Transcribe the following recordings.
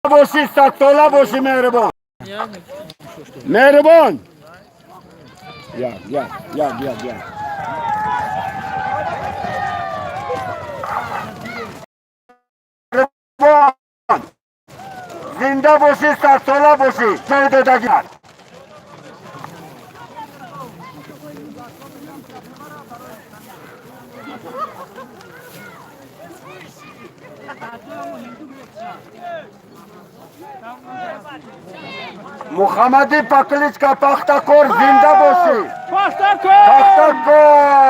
Бошӣ, садсола бошӣ, меҳрибон, меҳрибон. Як, як, як, як, як. Меҳрибон, зинда бошӣ, садсола бошӣ. Ҷой додагиат. Мухаммади Пакличка Пахтакор, зинда бошӣ! Пахтакор! Пахтакор!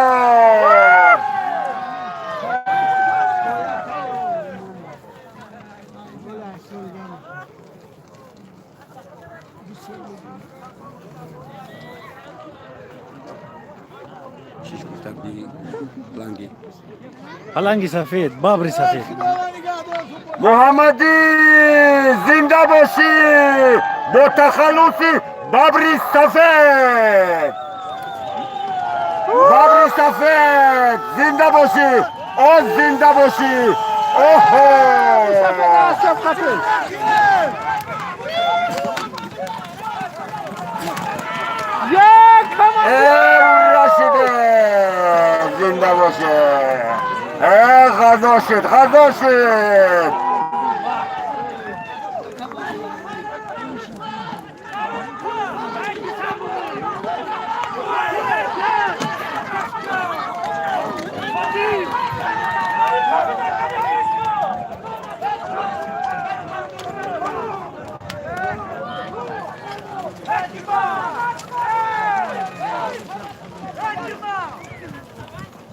Чиш гуфта будӣ, паланги? Паланги сафед, бабри сафед. Муҳаммадӣ, зинда бошӣ, бо тахаллуси Бабри Сафед, Бабри Сафед, зинда бошӣ, оз зинда бошӣ. Оҳо! Сафед! Як ҳама! Рашиде, зинда боше! Э, ғазо шид, ғазо шид!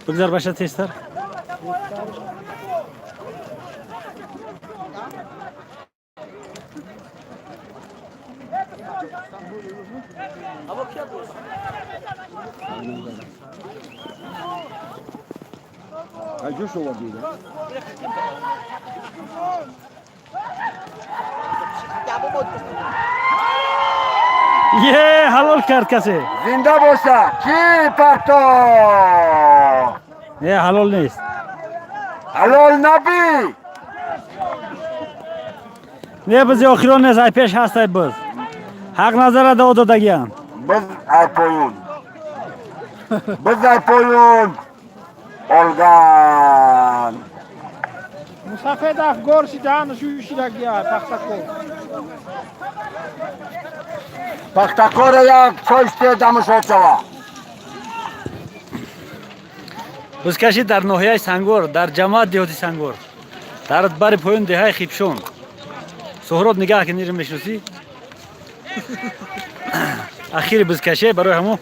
Бигзар, баша, тезтар. Аҷо шова дида? Е, ҳалол кард касе. Зинда боша! Ки парто? Е, ҳалол нест. Ҳалол набӣ. Не, бизи охирон нест, ай пеш ҳастай биз. Ҳақ назара дуо додагиам. Биз ай поён, биз ай поён олган. Мусафед афгор шидаан шӯшидагия Пахтакор. Пахтакора як чойште дамушо шава. Бузкашӣ дар ноҳияи Сангвор, дар ҷамоат деҳоти Сангвор, дар бари поён деҳаи Хипшон. Суҳроб, нигаҳ ки ниро мешиносӣ. Ахири бузкашӣ, барои ҳамо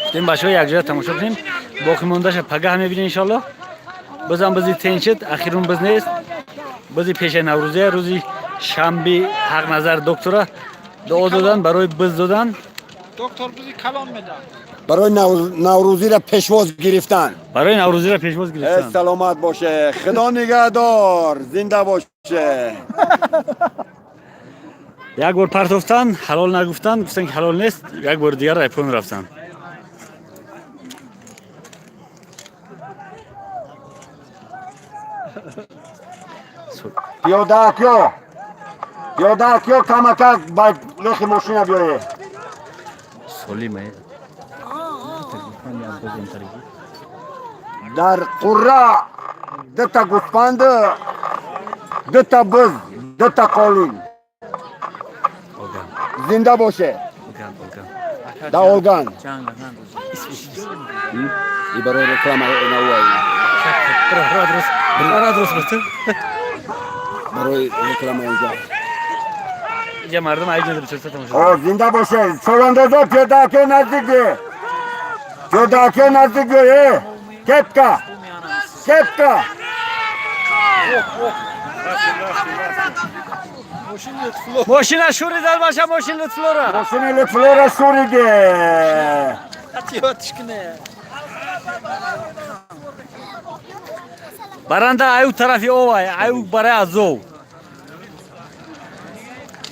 гуфтем бачаҳо якҷоя тамошо кунем, боқӣ мондаша пагаҳ мебинем, иншоалло. Бизам бизи теншид, ахирун биз нест, бизи пешаи Наврӯзия, рӯзи шанби Ҳақназар доктора дуо додан барои биз додан. Доктор бизи калон медад. Барои Наврӯзиро пешвоз гирифтан. Барои Наврӯзиро пешвоз гирифтан. Саломат боше, Худо нигаҳдор, зинда боше. Як бор партофтан, ҳалол нагуфтан, гуфтан ки ҳалол нест, як бори дигар айпон рафтан. Пиёдаакё, пиёдаакё, камакак ба лехи мошина биёе. Солима. Дар қурра дута гӯспанд, дута биз, дута қолин. Зинда боше. Да, олган и барои реклама навай. Барои реклама инҷа. Инҷа мардум айҷа бисёрта тамошо. О, зинда боше! Чорандозо, пиёдаакё, наздик бие, пиёдаакё, наздик биё. Э, кепка, кепка! Мошина шуридан баша, мошин Лутфуллора. Мошини Лутфуллора шуриде. Атиётишкне. Баранда аю тарафи овай, аю бараи Азов.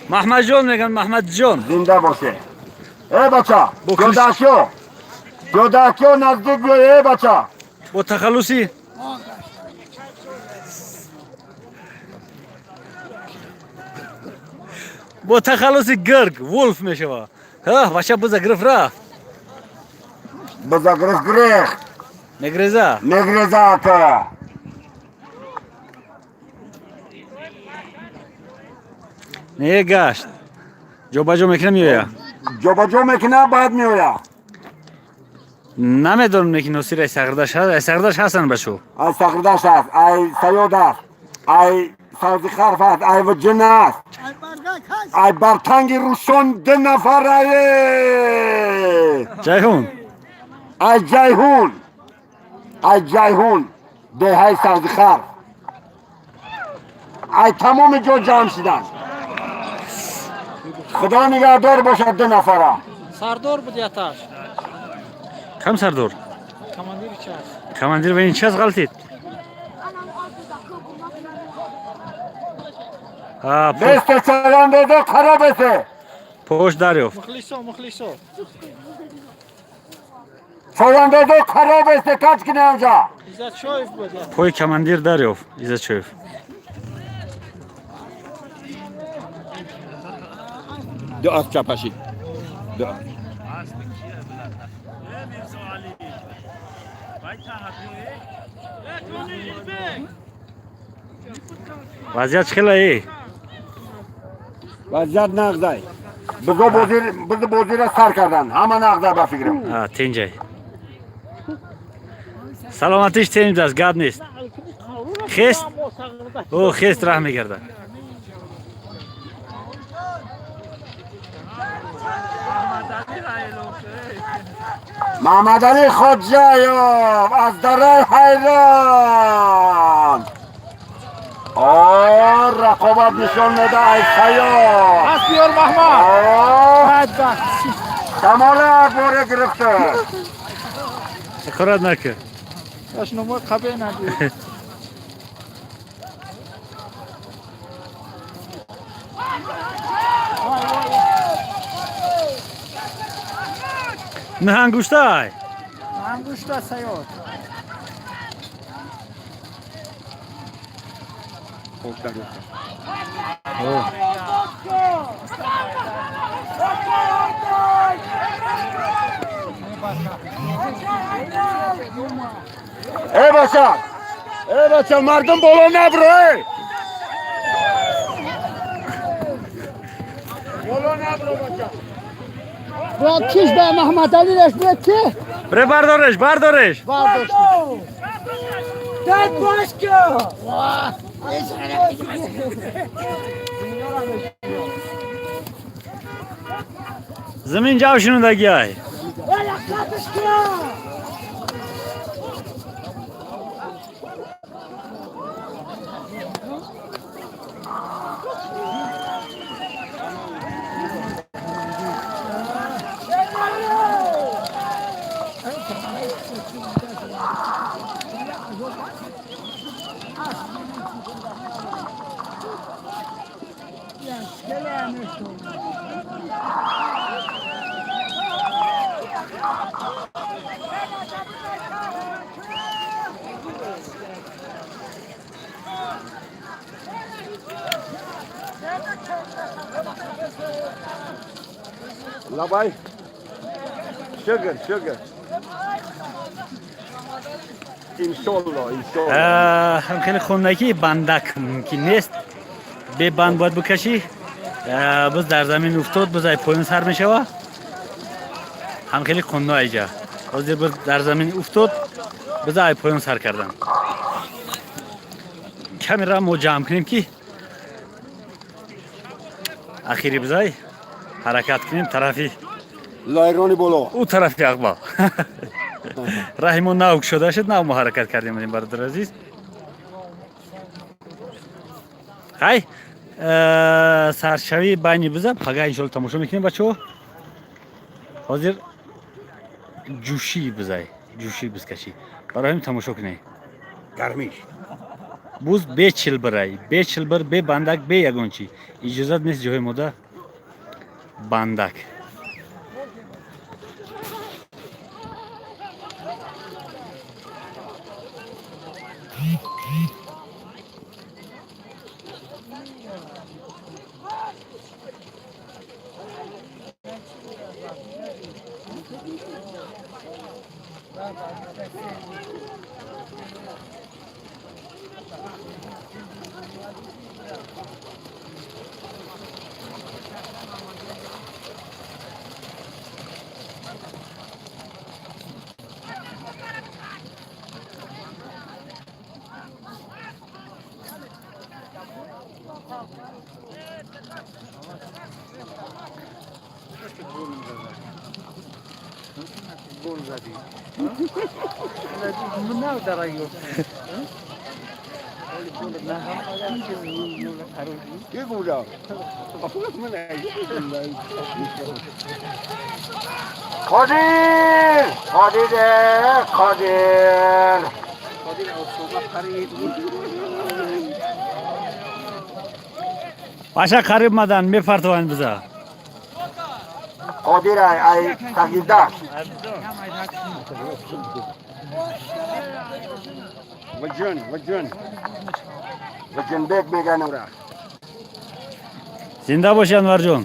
Маҳмадҷон меган, Маҳмадҷон. Зинда боше! Э, бача, пиёдаакё, пиёдаакё, наздик биё. Э, бача! Бо тахаллуси Бо тахаллуси гирг Вулф мешава. Ҳа, бача биза гирифт, рафт. Биза гирифт, гирехт. Мегреза. Мегреза, ака. Не, гашт. Ҷобаҷо мекуна, меоя. Ҷобаҷо мекуна, баъд меоя. Намедонам, ки Носир ай Сағирдаш ҳаст, ай Сағирдаш ҳастан бачо. Ай Сағирдаш аст, ай Саёд аст, ай Савзихарф аст, ай Ваҷин аст, ай Бартанги Рӯшон ду нафар ай. Ҷайҳун. Ай Ҷайҳун, ай Ҷайҳун, деҳаи Савзихарф, ай тамоми ҷо ҷамъ шиданд. Худо нигаҳдор бошад ду нафара. Сардор буд яташ. Кам сардор? Командири часть. Командир ва ин час ғалтид. Бесте, чавандозо, қара бесе. Пош дарёфт. Мухлисо, мухлисо. Чавандозо, қара бесте, кач кини анҷа. Иззатшоев буд яташ. Пои командир дарёфт Иззатшоев. Ду аз чапашид. Ду. Вазъият чӣ хела е? Вазъият нағзай. Бизо бозир, бизи бозира сар кардан. Ҳама нағзай ба фикрам. А, тенҷай. Саломатиш тенҷ аст, гап нест. Хест? О, хест раҳ мегардад. Маҳмадалӣ Хоҷаёв аз дараи Ҳайрон. О, рақобат нишон меда ай Саёд. Пас биёр, Маҳмад. О, Бадбахт. Камола боре гирифта. Ҳақорат накун. Ошномои қабе надид. На ангуштай. Ангушта Саёд. О. Эй бача! Эй бача, мардум боло набро, эй! Боло набро, бача. Брат, чиз ба Маҳмадалӣ реш брат ки? Бре, бардореш, бардореш. Бардошт. Дад бошка. Замин ҷав шунудагиай. Вала қапишка. Лабай. Шугр, шугр. Иншолло, иншолло. Ҳам хеле хондаки бандак мумкин нест. Бе банд бояд бикашӣ. Биз дар замин уфтод, биз ай поён сар мешава. Ҳам хеле қонуно айҷа. Ҳозир биз дар замин уфтод, биз ай поён сар кардан. Камера мо ҷамъ кунем, ки ахири бизай ҳаракат кунем тарафи Лайрони боло. Ӯ тарафи Ақбал. Раҳи мо нав кушода шуд, нав мо ҳаракат кардем, бародар азиз. Хай, саршавии байни биза пага иншолло тамошо мекунем, бачаҳо. Ҳозир ҷӯшии бизай, ҷӯшии бизкашӣ. Барои ҳамин тамошо кунед. Гармиш. Буз бе чилбирай, бе чилбир, бе бандак, бе ягон чӣ. Иҷозат нест ҷои мода бандак. Қодир, Қодир, Қодир. Паша қариб мадан мепартованд биза. Қодир ай ай тагида. Ваҷон, ваҷон. Ваҷонбек меган ура. Зинда боши, Анварҷон.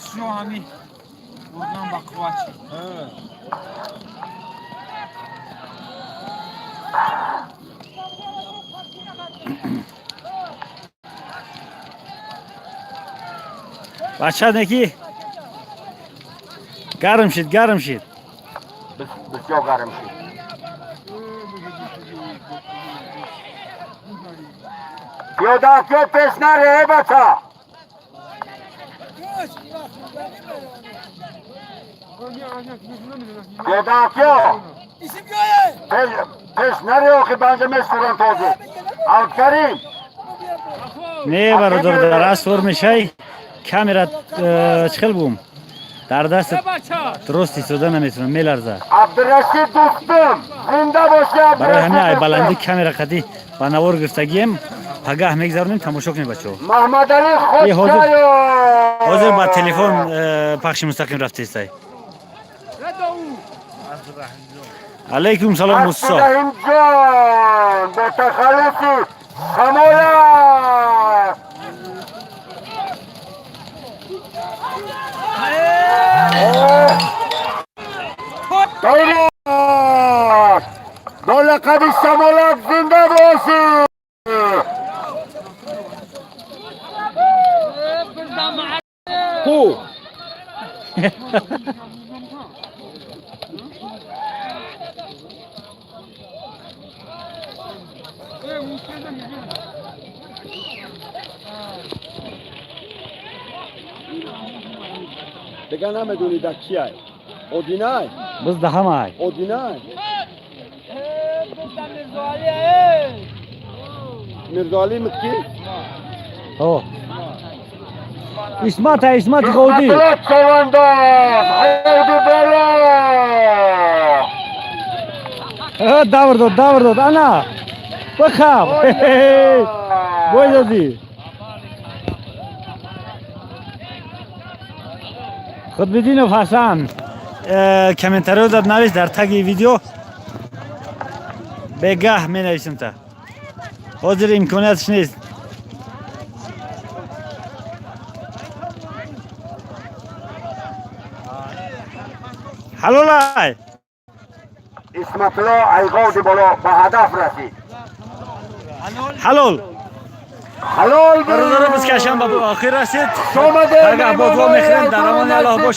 Шо ҳами бурдан ба қувват шид. Бача неки гарм шид, гарм шид. Бисёр гарм шид. Пиёдакё пеш наре, эй бача. Пиёдакё. Пеш пеш наре, охи банҷа месурам този. Абдукарим. Не, бародар, дар асвор мешай, камера чӣ хел бум, дар даст дуруст истода наметавонам, меларза. Абдурашид дӯстум, зинда боши. Барои ҳамин ай Абдурашид. Баландӣ камера қадӣ ба навор гирифтагием, пагаҳ мегзаронем, тамошо кунем, бачаҳо. Маҳмадалӣ Е, Худшаев. Ҳозир ба телефон пахши мустақим рафтестай. Алайкум салом, Мусо. Абдураҳимҷон бо тахаллуси Самола. Дойрат бо лақаби Самолак, зинда бошӣ. Ху. Дигар намедонӣ да кияй? Одинай? Биз даҳамай. Одинай? Мирзоалӣ ки? О. Исмат, Исмат Ғодӣ. Чавандоз, ҳайду боло! Давр дод, давр дод. Ана. Бихаб. Бой додӣ. Худбидинов Ҳасан комментариё дад, навис дар таги видео. Бегаҳ менависем та. Ҳозир имкониятш нест. Ҳалолай. Исматулло айғоди боло ба ҳадаф расид. Ҳалол. Ҳалол. Бародаро, бизкашам ба охир расид. Омадем. Пагаҳ боз во мехӯрем, дар амони Аллоҳ бош.